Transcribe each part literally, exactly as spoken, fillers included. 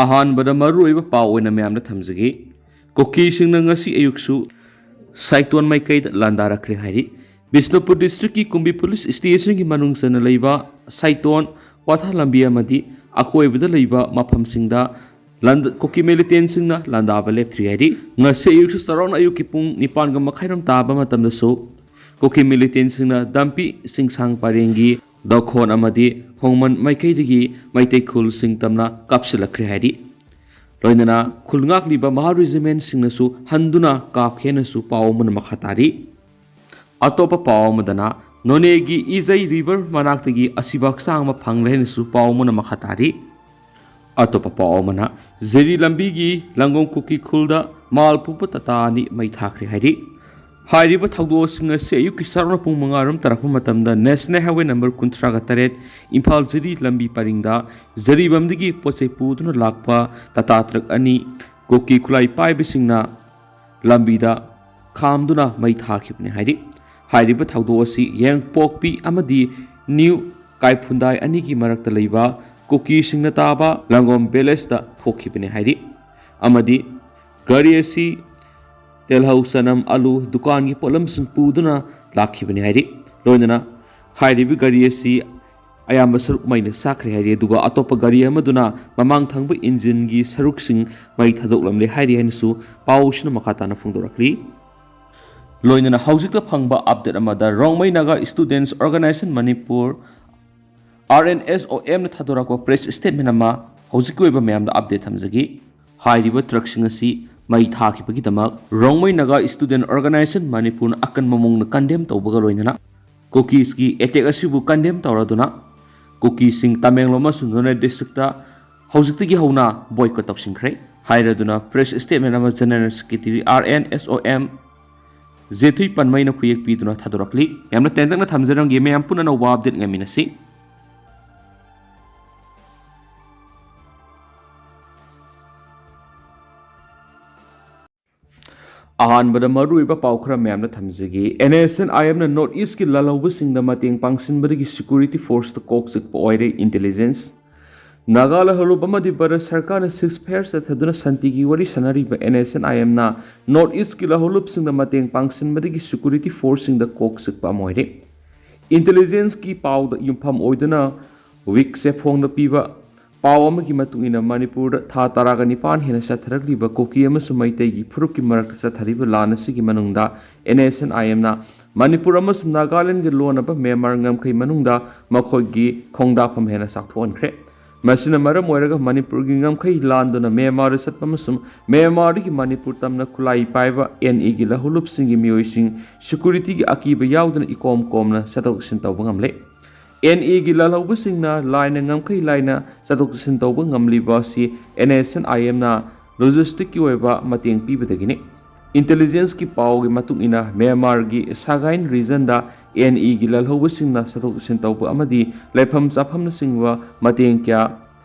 ꯑꯍꯥꯟꯕꯗ ꯃꯔꯨꯑꯣꯏꯕ ꯄꯥꯎ ꯑꯣꯏꯅ ꯃꯌꯥꯝꯗ ꯊꯝꯖꯒꯦ꯫ ꯀꯨꯀꯤꯁꯤꯡꯅ ꯉꯁꯤ ꯑꯌꯨꯛꯁꯨ ꯁꯥꯏꯇꯣꯟ ꯃꯥꯏꯀꯩꯗ ꯂꯥꯟꯗꯥꯔꯛꯈ꯭ꯔꯦ ꯍꯥꯏꯔꯤ꯫ ꯕꯤꯁꯅꯨꯄꯨꯔ ꯗꯤꯁꯇ꯭ꯔꯤꯛꯀꯤ ꯀꯨꯝꯕꯤ ꯄꯨꯂꯤꯁ ꯁ꯭ꯇꯦꯁꯟꯒꯤ ꯃꯅꯨꯡ ꯆꯟꯅ ꯂꯩꯕ ꯁꯥꯏꯇꯣꯟ, ꯀ꯭ꯋꯥꯊꯥ ꯂꯝꯕꯤ ꯑꯃꯗꯤ ꯑꯀꯣꯏꯕꯗ ꯂꯩꯕ ꯃꯐꯝꯁꯤꯡꯗ ꯂꯥꯟꯗ-, ꯀꯨꯀꯤ ꯃꯤꯂꯤꯇꯦꯟꯁꯤꯡꯅ ꯂꯥꯟꯗꯥꯕ ꯂꯦꯞꯇ꯭ꯔꯤ ꯍꯥꯏꯔꯤ꯫ ꯉꯁꯤ ꯑꯌꯨꯛꯁꯨ ꯆꯥꯎꯔꯥꯛꯅ ꯑꯌꯨꯛꯀꯤ ꯄꯨꯡ ꯅꯤꯄꯥꯟꯒ ꯃꯈꯥꯏꯔꯣꯝ ꯇꯥꯕ ꯃꯇꯝꯗꯁꯨ ꯀꯨꯀꯤ ꯃꯤꯂꯤꯇꯦꯟꯁꯤꯡꯅ ꯗꯥꯝꯄꯤ ꯁꯤꯡꯁꯥꯡ ꯄꯔꯦꯡꯒꯤ ꯗꯈꯣꯟ ꯑꯃꯗꯤ ꯍꯣꯡꯃꯟ ꯃꯥꯏꯀꯩꯗꯒꯤ ꯃꯩꯇꯩ ꯈꯨꯜꯁꯤꯡ ꯇꯝꯅ ꯀꯥꯞꯁꯤꯜꯂꯛꯈ꯭ꯔꯦ ꯍꯥꯏꯔꯤ꯫ ꯂꯣꯏꯅꯅ ꯈꯨꯜ ꯉꯥꯛꯂꯤꯕ ꯃꯍꯥ ꯔꯦꯖꯤꯃꯦꯟꯁꯤꯡꯅꯁꯨ ꯍꯟꯗꯨꯅ ꯀꯥꯞꯈꯤ ꯍꯥꯏꯅꯁꯨ ꯄꯥꯎ ꯑꯃꯅ ꯃꯈꯥ ꯇꯥꯔꯤ꯫ ꯑꯇꯣꯞꯄ ꯄꯥꯎ ꯑꯃꯗꯅ ꯅꯣꯅꯦꯒꯤ ꯏꯖꯩ ꯔꯤꯚꯔ ꯃꯅꯥꯛꯇꯒꯤ ꯑꯁꯤꯕ ꯍꯛꯆꯥꯡ ꯑꯃ ꯐꯪꯂꯦ ꯍꯥꯏꯅꯁꯨ ꯄꯥꯎ ꯑꯃꯅ ꯃꯈꯥ ꯇꯥꯔꯤ꯫ ꯑꯇꯣꯞꯄ ꯄꯥꯎ ꯑꯃꯅ ꯖꯤꯔꯤ ꯂꯝꯕꯤꯒꯤ ꯂꯪꯒꯣꯡ ꯀꯨꯀꯤ ꯈꯨꯜꯗ ꯃꯥꯜ ꯄꯨꯕ ꯇꯥꯇꯥ ꯑꯅꯤ ꯃꯩ ꯊꯥꯈ꯭ꯔꯦ ꯍꯥꯏꯔꯤ꯫ ꯍꯥꯏꯔꯤꯕ ꯊꯧꯗꯣꯛ ꯑꯁꯤ ꯉꯁꯤ ꯑꯌꯨꯛꯀꯤ ꯆꯥꯎꯔꯥꯛꯅ ꯄꯨꯡ ꯃꯉꯥ ꯔꯣꯝ ꯇꯥꯔꯛꯄ ꯃꯇꯝꯗ ꯅꯦꯁꯅꯦꯜ ꯍꯥꯏꯋꯦ ꯅꯝꯕꯔ ꯀꯨꯟꯊ꯭ꯔꯥꯒ ꯇꯔꯦꯠ ꯏꯝꯐꯥꯜ ꯖꯤꯔꯤ ꯂꯝꯕꯤ ꯄꯔꯤꯡꯗ ꯖꯤꯔꯤꯕꯝꯗꯒꯤ ꯄꯣꯠ ꯆꯩ ꯄꯨꯗꯨꯅ ꯂꯥꯛꯄ ꯇꯥꯇꯥ ꯇ꯭ꯔꯛ ꯑꯅꯤ ꯀꯨꯀꯤ ꯈꯨꯠꯂꯥꯏ ꯄꯥꯏꯕꯁꯤꯡꯅ ꯂꯝꯕꯤꯗ ꯈꯥꯝꯗꯨꯅ ꯃꯩ ꯊꯥꯈꯤꯕꯅꯤ ꯍꯥꯏꯔꯤ꯫ ꯍꯥꯏꯔꯤꯕ ꯊꯧꯗꯣꯛ ꯑꯁꯤ ꯌꯦꯡꯄꯣꯛꯄꯤ ꯑꯃꯗꯤ ꯅ꯭ꯌꯨ ꯀꯥꯏꯐꯨꯟꯗꯥꯏ ꯑꯅꯤꯒꯤ ꯃꯔꯛꯇ ꯂꯩꯕ ꯀꯨꯀꯤꯁꯤꯡꯅ ꯇꯥꯕ ꯂꯪꯒꯣꯝ ꯚꯤꯂꯦꯖꯇ ꯊꯣꯛꯈꯤꯕꯅꯤ ꯍꯥꯏꯔꯤ꯫ ꯑꯃꯗꯤ ꯒꯥꯔꯤ ꯑꯁꯤ ꯇꯦꯜꯍꯧ, ꯆꯅꯝ, ꯑꯂꯨ, ꯗꯨꯀꯥꯟꯒꯤ ꯄꯣꯠꯂꯝꯁꯤꯡ ꯄꯨꯗꯨꯅ ꯂꯥꯛꯈꯤꯕꯅꯤ ꯍꯥꯏꯔꯤ꯫ ꯂꯣꯏꯅꯅ ꯍꯥꯏꯔꯤꯕ ꯒꯥꯔꯤ ꯑꯁꯤ ꯑꯌꯥꯝꯕ ꯁꯔꯨꯛ ꯃꯩꯅ ꯆꯥꯛꯈ꯭ꯔꯦ ꯍꯥꯏꯔꯤ, ꯑꯗꯨꯒ ꯑꯇꯣꯞꯄ ꯒꯥꯔꯤ ꯑꯃꯗꯨꯅ ꯃꯃꯥꯡ ꯊꯪꯕ ꯏꯟꯖꯤꯟꯒꯤ ꯁꯔꯨꯛꯁꯤꯡ ꯃꯩ ꯊꯥꯗꯣꯛꯂꯝꯂꯦ ꯍꯥꯏꯔꯤ ꯍꯥꯏꯅꯁꯨ ꯄꯥꯎꯁꯤꯅ ꯃꯈꯥ ꯇꯥꯅ ꯐꯣꯡꯗꯣꯔꯛꯂꯤ꯫ ꯂꯣꯏꯅꯅ ꯍꯧꯖꯤꯛꯇ ꯐꯪꯕ ꯑꯞꯗꯦꯠ ꯑꯃꯗ Rongmei Naga students organisation Manipur, R N S O ꯑꯦꯝꯅ ꯊꯥꯗꯣꯔꯛꯄ ꯄ꯭ꯔꯦꯁ ꯁ꯭ꯇꯦꯠꯃꯦꯟ ꯑꯃ ꯍꯧꯖꯤꯛꯀꯤ ꯑꯣꯏꯕ ꯃꯌꯥꯝꯗ ꯑꯞꯗꯦꯠ ꯊꯝꯖꯒꯦ꯫ ꯍꯥꯏꯔꯤꯕ ꯇ꯭ꯔꯛꯁꯤꯡ ꯑꯁꯤ ꯃꯩ ꯊꯥꯈꯤꯕꯒꯤꯗꯃꯛ ꯔꯣꯡꯃꯩ ꯅꯥꯒꯥ ꯁ꯭ꯇꯨꯗꯦꯟꯠ ꯑꯣꯔꯒꯅꯥꯏꯖꯦꯁꯟ ꯃꯅꯤꯄꯨꯔꯅ ꯑꯀꯟꯕ ꯃꯑꯣꯡꯗ ꯀꯟꯗꯦꯝ ꯇꯧꯕꯒ ꯂꯣꯏꯅꯅ ꯀꯨꯀꯤꯁꯀꯤ ꯑꯦꯇꯦꯛ ꯑꯁꯤꯕꯨ ꯀꯟꯗꯦꯝ ꯇꯧꯔꯗꯨꯅ ꯀꯨꯀꯤꯁꯤꯡ ꯇꯃꯦꯡꯂꯣꯡ ꯑꯃꯁꯨꯡ ꯅꯣꯅꯦ ꯗꯤꯁꯇ꯭ꯔꯤꯛꯇ ꯍꯧꯖꯤꯛꯇꯒꯤ ꯍꯧꯅ ꯕꯣꯏꯀꯣꯠ ꯇꯧꯁꯤꯟꯈ꯭ꯔꯦ ꯍꯥꯏꯔꯗꯨꯅ ꯄ꯭ꯔꯦꯁ ꯁ꯭ꯇꯦꯠꯃꯦꯟ ꯑꯃ general secretary R N S ꯑꯣ ꯑꯦꯝ ꯖꯦꯊꯨꯏ ꯄꯟꯃꯩꯅ ꯈꯨꯌꯦꯛ ꯄꯤꯗꯨꯅ ꯊꯥꯗꯣꯔꯛꯂꯤ꯫ ꯃꯌꯥꯝꯅ ꯇꯦꯟꯇꯛꯅ ꯊꯝꯖꯔꯝꯒꯦ꯫ ꯃꯌꯥꯝ ꯄꯨꯟꯅ ꯑꯅꯧꯕ ꯑꯞꯗꯦꯠ ꯉꯥꯏꯃꯤꯟꯅꯁꯤ꯫ ꯑꯍꯥꯟꯕꯗ ꯃꯔꯨꯑꯣꯏꯕ ꯄꯥꯎ ꯈꯔ ꯃꯌꯥꯝꯗ ꯊꯝꯖꯒꯦ꯫ ꯑꯦꯟ ꯑꯦꯁ ꯑꯦꯟ ꯑꯥꯏ ꯑꯦꯝꯅ ꯅꯣꯔꯠ ꯏꯁꯀꯤ ꯂꯥꯜꯍꯧꯕꯁꯤꯡꯗ ꯃꯇꯦꯡ ꯄꯥꯡꯁꯤꯟꯕꯗꯒꯤ ꯁꯦꯀ꯭ꯌꯨꯔꯤꯇꯤ ꯐꯣꯔꯁꯇ ꯀꯣꯛ ꯆꯤꯛꯄ ꯑꯣꯏꯔꯦ ꯏꯟꯇꯦꯂꯤꯖꯦꯟꯁ꯫ ꯅꯥꯒꯥ ꯂꯍꯧꯂꯨꯞ ꯑꯃꯗꯤ ꯚꯥꯔꯠ ꯁꯔꯀꯥꯔꯅ ceasefire ꯆꯠꯊꯗꯨꯅ ꯁꯥꯟꯇꯤꯒꯤ ꯋꯥꯔꯤ ꯁꯥꯟꯅꯔꯤꯕ NSCN-IM-ꯅ North East-ꯀꯤ ꯂꯍꯧꯂꯨꯞꯁꯤꯡꯗ ꯃꯇꯦꯡ ꯄꯥꯡꯁꯤꯟꯕꯗꯒꯤ security force-ꯁꯤꯡꯗ ꯀꯣꯛ ꯆꯤꯛꯄ ꯑꯃ ꯑꯣꯏꯔꯦ꯫ Intelligence-ꯀꯤ ꯄꯥꯎꯗ ꯌꯨꯝꯐꯝ ꯑꯣꯏꯗꯨꯅ ꯋꯤꯛ ꯆꯦꯐꯣꯡꯗ ꯄꯤꯕ ꯄꯥꯎ ꯑꯃꯒꯤ ꯃꯇꯨꯡ ꯏꯟꯅ, ꯃꯅꯤꯄꯨꯔꯗ ꯊꯥ ꯇꯔꯥꯒ ꯅꯤꯄꯥꯟ ꯍꯦꯟꯅ ꯆꯠꯊꯔꯛꯂꯤꯕ ꯀꯨꯀꯤ ꯑꯃꯁꯨꯡ ꯃꯩꯇꯩꯒꯤ ꯐꯨꯔꯨꯞꯀꯤ ꯃꯔꯛꯇ ꯆꯠꯊꯔꯤꯕ ꯂꯥꯟ ꯑꯁꯤꯒꯤ ꯃꯅꯨꯡꯗ NSCN-IM-ꯅ ꯃꯅꯤꯄꯨꯔ ꯑꯃꯁꯨꯡ ꯅꯥꯒꯥꯂꯦꯟꯒꯤ ꯂꯣꯟꯅꯕ ꯃ꯭ꯌꯥꯟꯃꯥꯔ ꯉꯝꯈꯩ ꯃꯅꯨꯡꯗ ꯃꯈꯣꯏꯒꯤ ꯈꯣꯡꯗꯥꯐꯝ ꯍꯦꯟꯅ ꯆꯥꯎꯊꯣꯛꯍꯟꯈ꯭ꯔꯦ꯫ ꯃꯁꯤꯅ ꯃꯔꯝ ꯑꯣꯏꯔꯒ ꯃꯅꯤꯄꯨꯔꯒꯤ ꯉꯝꯈꯩ ꯂꯥꯟꯗꯨꯅ ꯃ꯭ꯌꯥꯟꯃꯥꯔꯗ ꯆꯠꯄ ꯑꯃꯁꯨꯡ ꯃ꯭ꯌꯥꯟꯃꯥꯔꯗꯒꯤ ꯃꯅꯤꯄꯨꯔ ꯇꯝꯅ ꯈꯨꯠꯂꯥꯏ ꯄꯥꯏꯕ NE-ꯒꯤ ꯂꯍꯧꯂꯨꯞꯁꯤꯡꯒꯤ ꯃꯤꯑꯣꯏꯁꯤꯡ security-ꯒꯤ ꯑꯀꯤꯕ ꯌꯥꯎꯗꯅ ꯏꯀꯣꯝ ꯀꯣꯝꯅ ꯆꯠꯊꯣꯛ ꯆꯠꯁꯤꯟ ꯇꯧꯕ ꯉꯝꯂꯦ꯫ NE-ꯒꯤ ꯂꯥꯜꯍꯧꯕꯁꯤꯡꯅ ꯂꯥꯏꯅ ꯉꯝꯈꯩ ꯂꯥꯏꯅ ꯆꯠꯊꯣꯛ ꯆꯠꯁꯤꯟ ꯇꯧꯕ ꯉꯝꯂꯤꯕ ꯑꯁꯤ NSCN-IM-ꯅ logistic-ꯀꯤ ꯑꯣꯏꯕ ꯃꯇꯦꯡ ꯄꯤꯕꯗꯒꯤꯅꯤ꯫ Intelligence-ꯀꯤ ꯄꯥꯎꯒꯤ ꯃꯇꯨꯡ ꯏꯟꯅ, ꯃ꯭ꯌꯥꯟꯃꯥꯔꯒꯤ ꯁꯥꯒꯥꯏꯟ region-ꯗ NE-ꯒꯤ ꯂꯥꯜꯍꯧꯕꯁꯤꯡꯅ ꯆꯠꯊꯣꯛ ꯆꯠꯁꯤꯟ ꯇꯧꯕ ꯑꯃꯗꯤ ꯂꯩꯐꯝ ꯆꯥꯐꯝꯅꯆꯤꯡꯕ ꯃꯇꯦꯡ ꯀꯌꯥ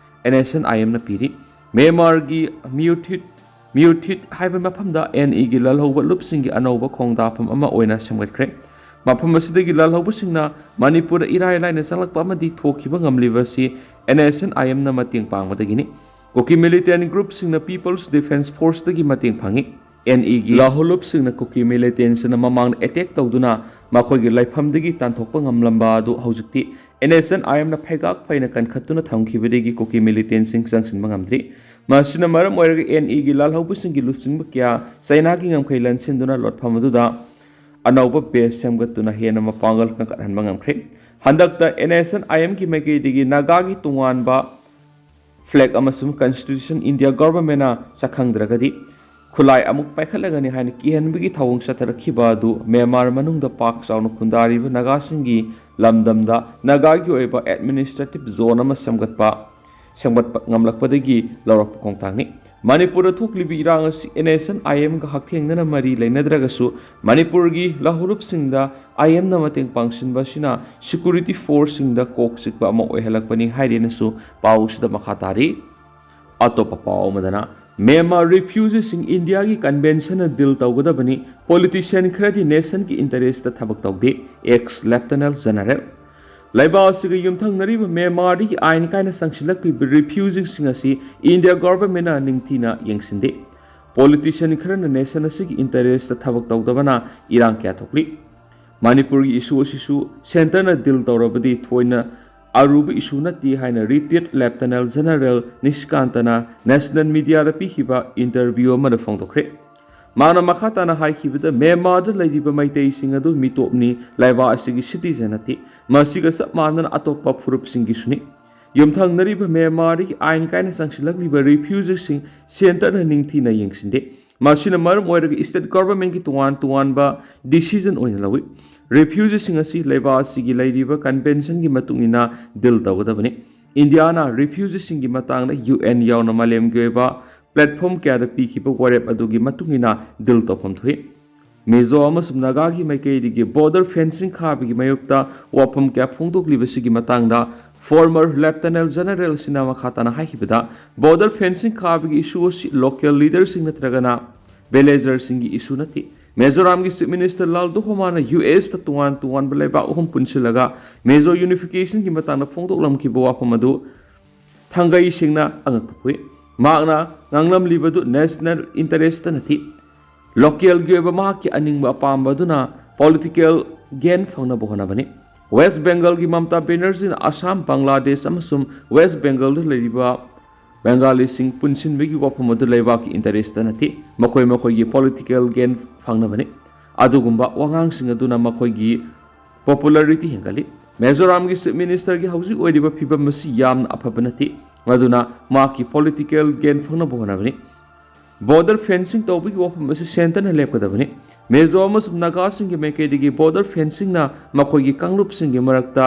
NSCN-IM-ꯅ ꯄꯤꯔꯤ꯫ ꯃ꯭ꯌꯥꯟꯃꯥꯔꯒꯤ ꯃ꯭ꯌꯨꯊꯤꯠ ꯃ꯭ꯌꯨꯊꯤꯠ ꯍꯥꯏꯕ ꯃꯐꯝꯗ NE-ꯒꯤ ꯂꯥꯜꯍꯧꯕ ꯂꯨꯞꯁꯤꯡꯒꯤ ꯑꯅꯧꯕ ꯈꯣꯡꯗꯥꯐꯝ ꯑꯃ ꯑꯣꯏꯅ ꯁꯦꯝꯒꯠꯈ꯭ꯔꯦ꯫ ꯃꯐꯝ ꯑꯁꯤꯗꯒꯤ ꯂꯥꯜꯍꯧꯕꯁꯤꯡꯅ ꯃꯅꯤꯄꯨꯔꯗ ꯏꯔꯥꯏ ꯂꯥꯏꯅ ꯆꯪꯂꯛꯄ ꯑꯃꯗꯤ ꯊꯣꯛꯈꯤꯕ ꯉꯝꯂꯤꯕ ꯑꯁꯤ NSCN-IM-ꯅ ꯃꯇꯦꯡ ꯄꯥꯡꯕꯗꯒꯤꯅꯤ꯫ ꯀꯨꯀꯤ militant group-ꯁꯤꯡꯅ People's Defence Force-ꯇꯒꯤ ꯃꯇꯦꯡ ꯐꯪꯏ꯫ NE-ꯒꯤ ꯂꯥꯜꯍꯧꯂꯨꯞꯁꯤꯡꯅ ꯀꯨꯀꯤ militant-ꯁꯤꯡꯅ ꯃꯃꯥꯡꯗ attack ꯇꯧꯗꯨꯅ ꯃꯈꯣꯏꯒꯤ ꯂꯩꯐꯝꯗꯒꯤ ꯇꯥꯟꯊꯣꯛꯄ ꯉꯝꯂꯝꯕ ꯑꯗꯨ ꯍꯧꯖꯤꯛꯇꯤ NSCN-IM-ꯅ ꯐꯩꯒꯥꯛ ꯐꯩꯅ ꯀꯟꯈꯠꯇꯨꯅ ꯊꯝꯈꯤꯕꯗꯒꯤ ꯀꯨꯀꯤ militant-ꯁꯤꯡ ꯆꯪꯁꯤꯟꯕ ꯉꯝꯗ꯭ꯔꯤ꯫ ꯃꯁꯤꯅ ꯃꯔꯝ ꯑꯣꯏꯔꯒ NE-ꯒꯤ ꯂꯥꯜꯍꯧꯕꯁꯤꯡꯒꯤ ꯂꯨꯆꯤꯡꯕ ꯀꯌꯥ ꯆꯩꯅꯥꯒꯤ ꯉꯝꯈꯩ ꯂꯟꯁꯤꯟꯗꯨꯅ ꯂꯣꯠꯐꯝ ꯑꯗꯨꯗ ꯑꯅꯧꯕ base ꯁꯦꯝꯒꯠꯇꯨꯅ ꯍꯦꯟꯅ ꯃꯄꯥꯡꯒꯜ ꯀꯟꯈꯠꯍꯟꯕ ꯉꯝꯈ꯭ꯔꯦ꯫ ꯍꯟꯗꯛꯇ NSCN-IM-ꯒꯤ ꯃꯥꯏꯀꯩꯗꯒꯤ ꯅꯥꯒꯥꯒꯤ ꯇꯣꯉꯥꯟꯕ flag ꯑꯃꯁꯨꯡ constitution India government-ꯅ ꯁꯛꯈꯪꯗ꯭ꯔꯒꯗꯤ ꯈꯨꯠꯂꯥꯏ ꯑꯃꯨꯛ ꯄꯥꯏꯈꯠꯂꯒꯅꯤ ꯍꯥꯏꯅ ꯀꯤꯍꯟꯕꯒꯤ ꯊꯧꯑꯣꯡ ꯆꯠꯊꯔꯛꯈꯤꯕ ꯑꯗꯨ ꯃ꯭ꯌꯥꯟꯃꯥꯔ ꯃꯅꯨꯡꯗ ꯄꯥꯛ ꯆꯥꯎꯅ ꯈꯨꯟꯗꯥꯔꯤꯕ ꯅꯥꯒꯥꯁꯤꯡꯒꯤ ꯂꯝꯗꯝꯗ ꯅꯥꯒꯥꯒꯤ ꯑꯣꯏꯕ administrative zone ꯑꯃ ꯁꯦꯝꯒꯠꯄ ꯁꯦꯝꯒꯠꯄ ꯉꯝꯂꯛꯄꯗꯒꯤ ꯂꯧꯔꯛꯄ ꯈꯣꯡꯊꯥꯡꯅꯤ꯫ ꯃꯅꯤꯄꯨꯔꯗ ꯊꯣꯛꯂꯤꯕ ꯏꯔꯥꯡ ꯑꯁꯤ NSCN-IM-ꯒ ꯍꯛꯊꯦꯡꯅꯅ ꯃꯔꯤ ꯂꯩꯅꯗ꯭ꯔꯒꯁꯨ, ꯃꯅꯤꯄꯨꯔꯒꯤ ꯂꯍꯧꯂꯨꯞꯁꯤꯡꯗ IM-ꯅ ꯃꯇꯦꯡ ꯄꯥꯡꯁꯤꯟꯕ ꯑꯁꯤꯅ security force-ꯁꯤꯡꯗ ꯀꯣꯛ ꯆꯤꯛꯄ ꯑꯃ ꯑꯣꯏꯍꯜꯂꯛꯄꯅꯤ ꯍꯥꯏꯔꯦꯅꯁꯨ ꯄꯥꯎꯁꯤꯗ ꯃꯈꯥ ꯇꯥꯔꯤ꯫ ꯑꯇꯣꯞꯄ ꯄꯥꯎ ꯑꯃꯗꯅ, ꯃ꯭ꯌꯥꯟꯃꯥꯔ refugee-ꯁꯤꯡ ꯏꯟꯗꯤꯌꯥꯒꯤ convention-ꯅ deal ꯇꯧꯒꯗꯕꯅꯤ, politician ꯈꯔꯗꯤ nation-ꯒꯤ interest-ꯇ ꯊꯕꯛ ꯇꯧꯗꯦ, ex Lieutenant General꯫ ꯂꯩꯕꯥꯛ ꯑꯁꯤꯒ ꯌꯨꯝꯊꯪꯅꯔꯤꯕ ꯃ꯭ꯌꯥꯟꯃꯥꯔꯗꯒꯤ ꯑꯥꯏꯟ ꯀꯥꯏꯅ ꯆꯪꯁꯤꯜꯂꯛꯂꯤꯕ ꯔꯤꯐ꯭ꯌꯨꯖꯤꯁꯤꯡ ꯑꯁꯤ ꯏꯟꯗꯤꯌꯥ ꯒꯣꯚꯔꯟꯃꯦꯟꯠꯅ ꯅꯤꯡꯊꯤꯅ ꯌꯦꯡꯁꯤꯟꯗꯦ꯫ ꯄꯣꯂꯤꯇꯤꯁꯤꯌꯟ ꯈꯔꯅ ꯅꯦꯁꯟ ꯑꯁꯤꯒꯤ ꯏꯟꯇꯔꯦꯁꯇ ꯊꯕꯛ ꯇꯧꯗꯕꯅ ꯏꯔꯥꯡ ꯀꯌꯥ ꯊꯣꯛꯂꯤ꯫ ꯃꯅꯤꯄꯨꯔꯒꯤ ꯏꯁꯨ ꯑꯁꯤꯁꯨ ꯁꯦꯟꯇꯔꯅ ꯗꯤꯜ ꯇꯧꯔꯕꯗꯤ ꯊꯣꯏꯅ ꯑꯔꯨꯕ ꯏꯁꯨ ꯅꯠꯇꯦ ꯍꯥꯏꯅ ꯔꯤꯇꯥꯌꯔꯗ ꯂꯦꯐꯇꯅꯦꯟꯠ ꯖꯦꯅꯔꯦꯜ ꯅꯤꯁꯤꯀꯥꯟꯇꯅ ꯅꯦꯁꯅꯦꯜ ꯃꯤꯗꯤꯌꯥꯗ ꯄꯤꯈꯤꯕ ꯏꯟꯇꯔꯚ꯭ꯌꯨ ꯑꯃꯗ ꯐꯣꯡꯗꯣꯛꯈ꯭ꯔꯦ꯫ ꯃꯥꯅ ꯃꯈꯥ ꯇꯥꯅ ꯍꯥꯏꯈꯤꯕꯗ, ꯃ꯭ꯌꯥꯟꯃꯥꯔꯗ ꯂꯩꯔꯤꯕ ꯃꯩꯇꯩꯁꯤꯡ ꯑꯗꯨ ꯃꯤꯇꯣꯞꯅꯤ, ꯂꯩꯕꯥꯛ ꯑꯁꯤꯒꯤ ꯁꯤꯇꯤꯖꯟ ꯅꯠꯇꯦ꯫ ꯃꯁꯤꯒ ꯆꯞ ꯃꯥꯟꯅꯅ ꯑꯇꯣꯞꯄ ꯐꯨꯔꯨꯞꯁꯤꯡꯒꯤꯁꯨꯅꯤ꯫ ꯌꯨꯝꯊꯪꯅꯔꯤꯕ ꯃ꯭ꯌꯥꯟꯃꯥꯔꯗꯒꯤ ꯑꯥꯏꯟ ꯀꯥꯏꯅ ꯆꯪꯁꯤꯜꯂꯛꯂꯤꯕ ꯔꯤꯐ꯭ꯌꯨꯖꯤꯁꯤꯡ ꯁꯦꯟꯇꯔꯅ ꯅꯤꯡꯊꯤꯅ ꯌꯦꯡꯁꯤꯟꯗꯦ꯫ ꯃꯁꯤꯅ ꯃꯔꯝ ꯑꯣꯏꯔꯒ ꯁ꯭ꯇꯦꯠ ꯒꯣꯚꯔꯟꯃꯦꯟꯠꯀꯤ ꯇꯣꯉꯥꯟ ꯇꯣꯉꯥꯟꯕ ꯗꯤꯁꯤꯖꯟ ꯑꯣꯏꯅ ꯂꯧꯏ꯫ ꯔꯤꯐ꯭ꯌꯨꯖꯤꯁꯤꯡ ꯑꯁꯤ ꯂꯩꯕꯥꯛ ꯑꯁꯤꯒꯤ ꯂꯩꯔꯤꯕ ꯀꯟꯚꯦꯟꯁꯟꯒꯤ ꯃꯇꯨꯡ ꯏꯟꯅ ꯗꯤꯜ ꯇꯧꯒꯗꯕꯅꯤ꯫ ꯏꯟꯗꯤꯌꯥꯅ ꯔꯤꯐ꯭ꯌꯨꯖꯤꯁꯤꯡꯒꯤ ꯃꯇꯥꯡꯗ ꯌꯨ ꯑꯦꯟ ꯌꯥꯎꯅ ꯃꯥꯂꯦꯝꯒꯤ ꯑꯣꯏꯕ ꯄ꯭ꯂꯦꯠꯐꯣꯔꯝ ꯀꯌꯥꯗ ꯄꯤꯈꯤꯕ ꯋꯥꯔꯦꯞ ꯑꯗꯨꯒꯤ ꯃꯇꯨꯡ ꯏꯟꯅ ꯗꯤꯜ ꯇꯧꯐꯝ ꯊꯣꯛꯏ꯫ ꯃꯤꯖꯣ ꯑꯃꯁꯨꯡ ꯅꯥꯒꯥꯒꯤ ꯃꯥꯏꯀꯩꯗꯒꯤ ꯕꯣꯔꯗꯔ ꯐꯦꯟꯁꯤꯡ ꯈꯥꯕꯒꯤ ꯃꯥꯌꯣꯛꯇ ꯋꯥꯐꯝ ꯀꯌꯥ ꯐꯣꯡꯗꯣꯛꯂꯤꯕꯁꯤꯒꯤ ꯃꯇꯥꯡꯗ ꯐꯣꯔꯃꯔ ꯂꯦꯐꯇꯅꯦꯟꯠ ꯖꯦꯅꯔꯦꯜ ꯁꯤꯅ ꯃꯈꯥ ꯇꯥꯅ ꯍꯥꯏꯈꯤꯕꯗ, ꯕꯣꯔꯗꯔ ꯐꯦꯟꯁꯤꯡ ꯈꯥꯕꯒꯤ ꯏꯁꯨ ꯑꯁꯤ ꯂꯣꯀꯦꯜ ꯂꯤꯗꯔꯁꯤꯡ ꯅꯠꯇ꯭ꯔꯒꯅ ꯚꯤꯂꯦꯖꯔꯁꯤꯡꯒꯤ ꯏꯁꯨ ꯅꯠꯇꯦ꯫ ꯃꯤꯖꯣꯔꯥꯝꯒꯤ ꯆꯤꯐ ꯃꯤꯅꯤꯁꯇꯔ ꯂꯥꯜ ꯗꯨꯍꯣꯃꯥꯅ ꯌꯨ ꯑꯦꯁꯇ ꯇꯣꯉꯥꯟ ꯇꯣꯉꯥꯟꯕ ꯂꯩꯕꯥꯛ ꯑꯍꯨꯝ ꯄꯨꯟꯁꯤꯜꯂꯒ ꯃꯤꯖꯣ ꯌꯨꯅꯤꯐꯤꯀꯦꯁꯟꯒꯤ ꯃꯇꯥꯡꯗ ꯐꯣꯡꯗꯣꯛꯂꯝꯈꯤꯕ ꯋꯥꯐꯝ ꯑꯗꯨ ꯊꯥꯡꯒꯩ ꯁꯦꯡꯅ ꯑꯉꯛꯄ ꯄꯣꯛꯏ꯫ ꯃꯍꯥꯛꯅ ꯉꯥꯡꯂꯝꯂꯤꯕꯗꯨ ꯅꯦꯁꯅꯦꯜ ꯏꯟꯇꯔꯦꯁꯇ ꯅꯠꯇꯦ, ꯂꯣꯀꯦꯜꯒꯤ ꯑꯣꯏꯕ ꯃꯍꯥꯛꯀꯤ ꯑꯅꯤꯡꯕ ꯑꯄꯥꯝꯕ ꯑꯗꯨꯅ ꯄꯣꯂꯤꯇꯤꯀꯦꯜ ꯒꯦꯟ ꯐꯪꯅꯕ ꯍꯣꯠꯅꯕꯅꯤ꯫ ꯋꯦꯁ ꯕꯦꯡꯒꯜꯒꯤ ꯃꯃꯇꯥ ꯕꯦꯅꯔꯖꯤꯅ ꯑꯁꯥꯝ, ꯕꯪꯒ꯭ꯂꯥꯗꯦꯁ ꯑꯃꯁꯨꯡ ꯋꯦꯁ ꯕꯦꯡꯒꯜꯗ ꯂꯩꯔꯤꯕ ꯕꯦꯡꯒꯥꯂꯤꯁꯤꯡ ꯄꯨꯟꯁꯤꯟꯕꯒꯤ ꯋꯥꯐꯝ ꯑꯗꯨ ꯂꯩꯕꯥꯛꯀꯤ ꯏꯟꯇꯔꯦꯁꯇ ꯅꯠꯇꯦ, ꯃꯈꯣꯏ ꯃꯈꯣꯏꯒꯤ ꯄꯣꯂꯤꯇꯤꯀꯦꯜ ꯒꯦꯟ ꯐꯪꯅꯕꯅꯤ꯫ ꯑꯗꯨꯒꯨꯝꯕ ꯋꯥꯉꯥꯡꯁꯤꯡ ꯑꯗꯨꯅ ꯃꯈꯣꯏꯒꯤ ꯄꯣꯄꯨꯂꯔꯤꯇꯤ ꯍꯦꯟꯒꯠꯂꯤ꯫ ꯃꯤꯖꯣꯔꯥꯝꯒꯤ ꯆꯤꯐ ꯃꯤꯅꯤꯁꯇꯔꯒꯤ ꯍꯧꯖꯤꯛ ꯑꯣꯏꯔꯤꯕ ꯐꯤꯕꯝ ꯑꯁꯤ ꯌꯥꯝꯅ ꯑꯐꯕ ꯅꯠꯇꯦ, ꯃꯗꯨꯅ ꯃꯍꯥꯛꯀꯤ ꯄꯣꯂꯤꯇꯤꯀꯦꯜ ꯒꯦꯟ ꯐꯪꯅꯕ ꯍꯣꯠꯅꯕꯅꯤ꯫ ꯕꯣꯔꯗꯔ ꯐꯦꯟꯁꯤꯡ ꯇꯧꯕꯒꯤ ꯋꯥꯐꯝ ꯑꯁꯤ ꯁꯦꯟꯇꯔꯅ ꯂꯦꯞꯀꯗꯕꯅꯤ꯫ ꯃꯤꯖꯣ ꯑꯃꯁꯨꯡ ꯅꯥꯒꯥꯁꯤꯡꯒꯤ ꯃꯥꯏꯀꯩꯗꯒꯤ ꯕꯣꯔꯗꯔ ꯐꯦꯟꯁꯤꯡꯅ ꯃꯈꯣꯏꯒꯤ ꯀꯥꯡꯂꯨꯞꯁꯤꯡꯒꯤ ꯃꯔꯛꯇ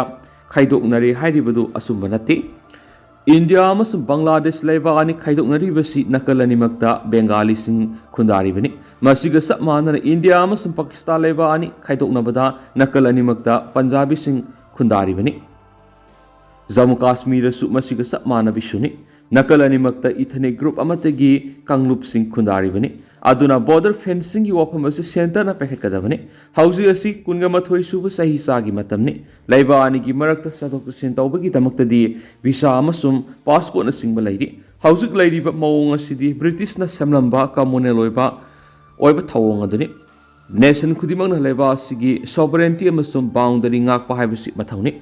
ꯈꯥꯏꯗꯣꯛꯅꯔꯦ ꯍꯥꯏꯔꯤꯕꯗꯨ ꯑꯆꯨꯝꯕ ꯅꯠꯇꯦ꯫ ꯏꯟꯗꯤꯌꯥ ꯑꯃꯁꯨꯡ ꯕꯪꯒ꯭ꯂꯥꯗꯦꯁ ꯂꯩꯕꯥꯛ ꯑꯅꯤ ꯈꯥꯏꯗꯣꯛꯅꯔꯤꯕꯁꯤ ꯅꯥꯀꯜ ꯑꯅꯤꯃꯛꯇ ꯕꯦꯡꯒꯥꯂꯤꯁꯤꯡ ꯈꯨꯟꯗꯥꯔꯤꯕꯅꯤ꯫ ꯃꯁꯤꯒ ꯆꯞ ꯃꯥꯟꯅꯅ ꯏꯟꯗꯤꯌꯥ ꯑꯃꯁꯨꯡ ꯄꯥꯀꯤꯁꯇꯥꯟ ꯂꯩꯕꯥꯛ ꯑꯅꯤ ꯈꯥꯏꯗꯣꯛꯅꯕꯗ ꯅꯥꯀꯜ ꯑꯅꯤꯃꯛꯇ ꯄꯟꯖꯥꯕꯤꯁꯤꯡ ꯈꯨꯟꯗꯥꯔꯤꯕꯅꯤ꯫ ꯖꯝꯃꯨ ꯀꯥꯁꯃꯤꯔꯗꯁꯨ ꯃꯁꯤꯒ ꯆꯞ ꯃꯥꯟꯅꯕ ꯏꯁꯨꯅꯤ꯫ ꯅꯥꯀꯜ ꯑꯅꯤꯃꯛꯇ ꯏꯊꯅꯤꯛ ꯒ꯭ꯔꯨꯞ ꯑꯃꯠꯇꯒꯤ ꯀꯥꯡꯂꯨꯞꯁꯤꯡ ꯈꯨꯟꯗꯥꯔꯤꯕꯅꯤ꯫ ꯑꯗꯨꯅ border fencingꯒꯤ ꯋꯥꯐꯝ ꯑꯁꯤ centreꯅ ꯄꯥꯏꯈꯠꯀꯗꯕꯅꯤ꯫ ꯍꯧꯖꯤꯛ ꯑꯁꯤ ꯀꯨꯟꯒ ꯃꯥꯊꯣꯏ ꯁꯨꯕ ꯆꯍꯤꯆꯥꯒꯤ ꯃꯇꯝꯅꯤ꯫ ꯂꯩꯕꯥꯛ ꯑꯅꯤꯒꯤ ꯃꯔꯛꯇ ꯆꯠꯊꯣꯛ ꯆꯠꯁꯤꯟ ꯇꯧꯕꯒꯤꯗꯃꯛꯇꯗꯤ visa ꯑꯃꯁꯨꯡ passportꯅꯆꯤꯡꯕ ꯂꯩꯔꯤ꯫ ꯍꯧꯖꯤꯛ ꯂꯩꯔꯤꯕ ꯃꯑꯣꯡ ꯑꯁꯤꯗꯤ Britishꯅ ꯁꯦꯝꯂꯝꯕ communal ꯑꯣꯏꯕ ꯑꯣꯏꯕ ꯊꯧꯑꯣꯡ ꯑꯗꯨꯅꯤ꯫ Nation ꯈꯨꯗꯤꯡꯃꯛꯅ ꯂꯩꯕꯥꯛ ꯑꯁꯤꯒꯤ sovereignty ꯑꯃꯁꯨꯡ boundary ꯉꯥꯛꯄ ꯍꯥꯏꯕꯁꯤ ꯃꯊꯧꯅꯤ꯫